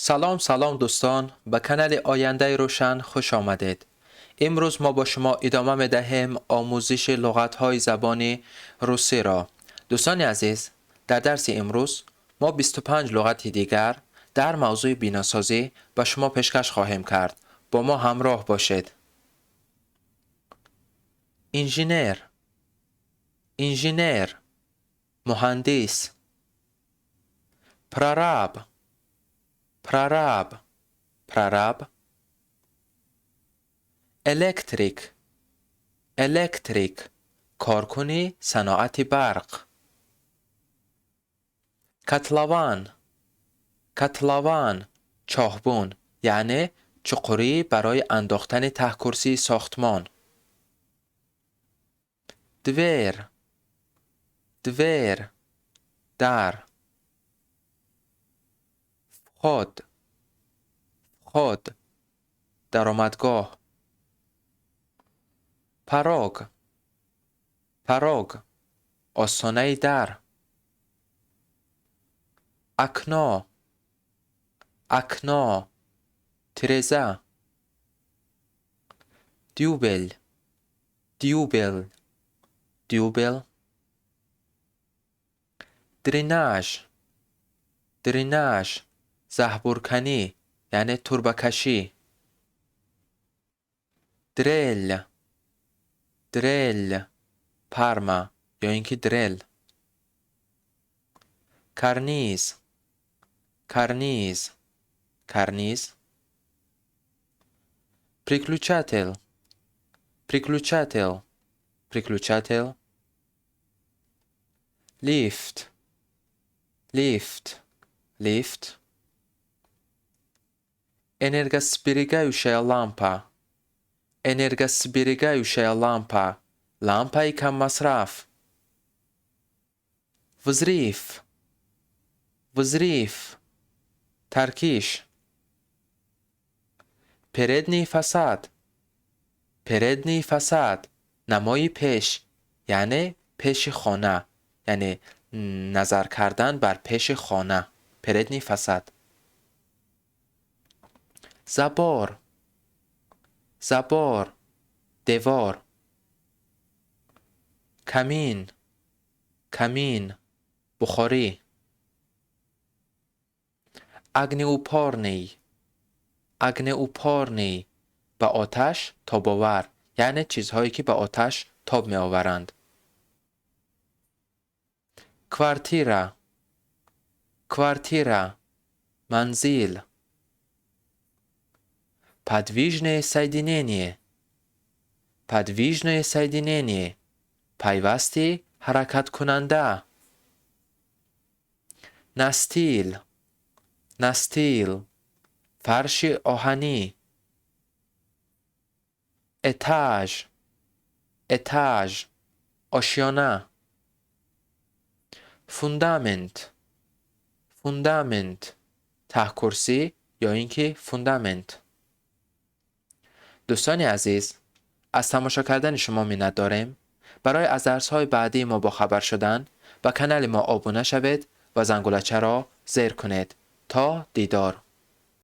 Салом, салом, дӯстон, ба канали Ояндаи Рӯшан хуш омадед. Имрӯз мо бо шумо идома медиҳем омӯзиши луғатҳои забони русиро. Дӯстони азиз, дар дарси имрӯз мо 25 луғати дигар дар мавзӯи биносозӣ ба шумо пешкаш хоҳем кард. Бо мо ҳамроҳ бошед. Инженер, инженер, муҳандис. Прораб, прораб, прораб. Электрик, электрик, коркуни саноати барқ. Котлован, котлован, чоҳбун, яъне чуқурӣ барои андохтани таҳкурсии сохтмон. Дверь, дверь, дар. Вход, вход, даромадгоҳ. Порог, порог, остонаи дар. Окно, окно, тиреза. Дюбель, дюбель, дюбель. Дренаж, дренаж, заҳбурканӣ, яъне турбакашӣ. Дрель, дрель, парма ё ин ки дрел. Карниз, карниз, карниз. Переключатель, переключатель, переключатель. Лифт, лифт, лифт. Энергосберегающая лампа, энергосберегающая лампа, лампаи каммасраф. Взрыв, взрыв, таркиш. Передний фасад, передний фасад, намои пеш, яъне пеши хона, яъне назар кардан бар пеши хона, передний фасад. Забор, забор, девор. Камин, камин, бухорӣ. Огнеупорный, огнеупорный, ба оташ тобовар, яъне чизҳое ки ба оташ тоб меоваранд. Квартира, квартира, манзил. Подвижное соединение, подвижное соединение, пайвасти ҳаракаткунанда. Настил, настил, фарши оҳанӣ. Этаж, этаж, ошёна. Фундамент, фундамент, таҳкурсӣ ё ин ки фундамент. Дӯстони азиз, аз тамошо кардани шумо миннат дорем. Барои аз дарсҳои баъдии мо бохабар шудан ба канали мо обуна шавед ва зангулачаро зер кунед. То дидор.